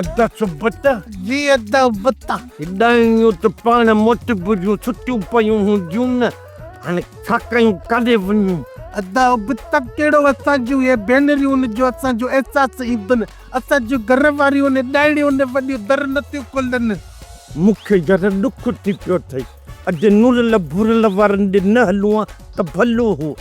ادا سبت. جي ادا ابتا. ڏائڻيون ته پاڻ موتبريون ستيون پيون هونديون نه، هاڻي ڇا ڪيون ڪاڏي وڃون؟ ادا ابتا ڪهڙو اسان جون اهي ڀينريون جو اسان جو احساس ايندن، اسان جون گهر واريون ڏائڻيون وڏيون در نٿيون کولن. مون کي يار ڏک ٿي پيو اٿئي. اڄ نورل ڀورل وارن ڏي نه هلون ها ته ڀلو هو.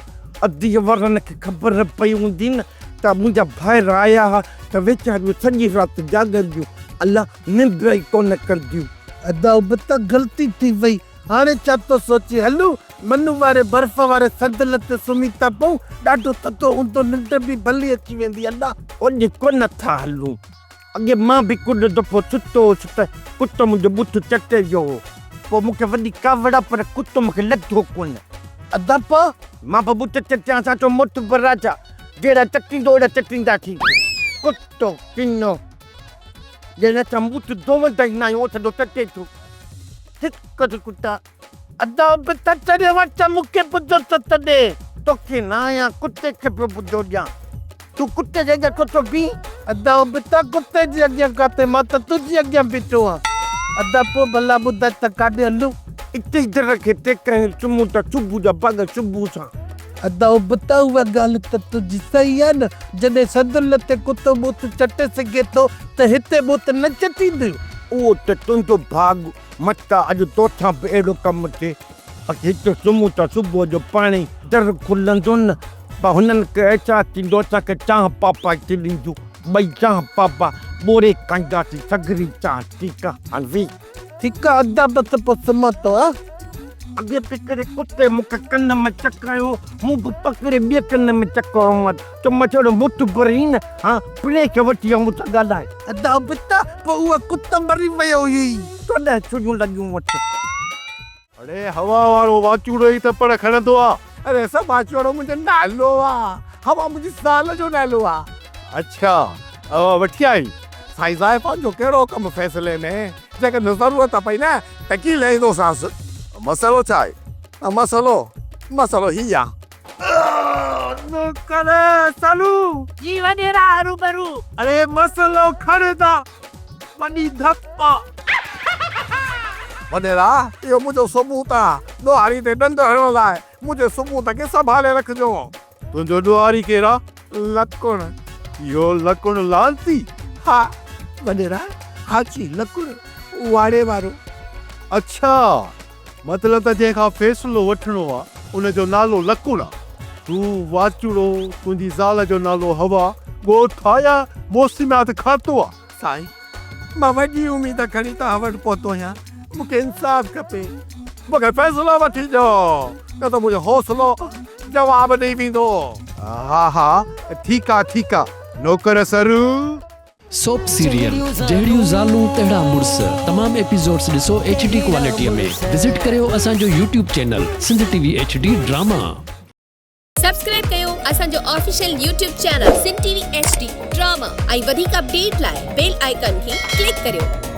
اديء وارن کي خبر پئي هوندي نه ته منهنجا ڀائر آيا ها ته ويچاريون سڄي رات جاڳنديون. الا ننڊ ئي ڪونه ڪنديون. ادا ابتا غلطي ٿي وئي. هاڻي ڇا ٿو سوچين؟ هلون منو واري برف واري صندل تي سمهي ٿا پئون. ڏاڍو ٿڌو هوندو ننڊ به ڀلي اچي ويندي. الا. اوڏي ڪونه ٿا هلون. اڳي مان به ڪجهه دفعو ستو هوس ته ڪتو منهنجو ٻوٿ چٽي ويو هو. پوء مون کي وڏي ڪاوڙ آ پر ڪتو مون کي لڌو ڪونه. ادا پوء؟ مان به ٻوٿ چٽيان سان چيو معتبر راجا جهڙا چٽيندو اوڙا چٽينداسين. ڪتو ڪنو ڄڻ اسان ٻوٿ ڌوئندا ئي ناهيون اوڇندو چٽي ٿو. هڪ ڪتا. ادا ابتا چريو اچ مون کي ٻڌو ته تڏي. توکي نه آهيان ڪتي کي پيو ٻڌو ڏيان. تون ڪتي جي اڳيان ڇو ٿو بيهين؟ ادا ابتا ڪتي جي اڳيان ڪاٿي مان ته تنهنجي اڳيان بيٺو آهيان. ادا پوء ڀلا ٻڌاء ته ڪاڏي هلون؟ اتي ئي در کي ٽيڪايون سمهون ٿا صبح جا ڀاڳ صبح سان. ادا ابتا اها ڳالهه ته تنهنجي صحيح آهي نه جڏهن صدر تي ڪتو ٻوٿ چٽي سگهي ٿو ته هتي ٻوٿ نه چٽيندو. اهو ته تنهنجو ڀاڳ مت اڄ توسان به اهڙو ڪم ٿئي. باقي هت سمهون ٿا صبح جو پاڻهي در کلندو نه پر هنن کي احساس ٿيندو اسان کي چانهه پاپا ٿي ڏينديون ٻئي چانهه پاپا ٻوڙي کائينداسين سگهري چانهه ٺيڪ آ هاڻ ويهه. ٺيڪ آ ادا بس پوء سمهان ٿو ها. اڳي پڪڙي ڪتي مون کي ڪن ۾ چڪايو مون به پڪڙي ٻئي ڪن ۾ چڪايومانس چيومانس اهڙو مٺ ڀرين نه ها پرين کي وٺي آ مون سان ڳالهاء. ادا ابتا پوء اهو ڪتو مري ويو هئي. ڪڏهن ڇڙيون لڳيون وٺ. اڙي هوا وارو واچوڙو ئي ٿپڙ کڻندو آ. اڙي سڀ واچوڙو منهنجو نالو آ. هوا منهنجي زال جو نالو آ. اڇا هوا وٺي آئين. سائين زائفان جو ڪهڙو ڪم فيصلي ۾، جيڪڏهن ضرورت پئي نه ته ڪيل ايندوسانس. مسئلو ڇا آهي؟ مسئلو، مسئلو هي آ. نوڪر سالو. جي وڏيرا هروڀرو. اڙي مسئلو کڻ ته وڏي ڌپ آ. وڏيرا اهو منهنجو ثبوت آ. ڏوهاري تي ڏنڊ هڻڻ لاء منهنجي ثبوت کي سنڀالي رکجو. تنهنجو ڏوهاري ڪير آ؟ لڪڻ. اهو لڪڻ لعنتي؟ ها وڏيرا حاجي لڪڻ واڙي وارو. اڇا مطلب ته جنهن کان فيصلو وٺڻو آ ان جو نالو لڪڻ آ. تون واچوڙو، تنهنجي زال جو نالو حوا، ڳوٺ آ يا موسميات کاتو آ؟ سائين مان وڏي اميد کڻي توهان وٽ پهتو آهيان، مون کي انصاف کپي. مون کي فيصلو وٺي ڏيو نه ته منهنجو حوصلو جواب ڏئي ويندو. ها ها ٺيڪ آ ٺيڪ آ نوڪر سر. سوپ سيريل جهڙيون زالون تهڙا مڙس تمام ايپيسوڊس ڏسو ايڇ ڊي ڪوالٽي ۾ وزٽ ڪريو اسان جو YouTube channel Sindh T V H D drama. Subscribe ڪيو اسان جو official YouTube channel Sindh T V H D drama ۽ وڌيڪ اپڊيٽ لاء بيل آئيڪان کي ڪلڪ ڪريو.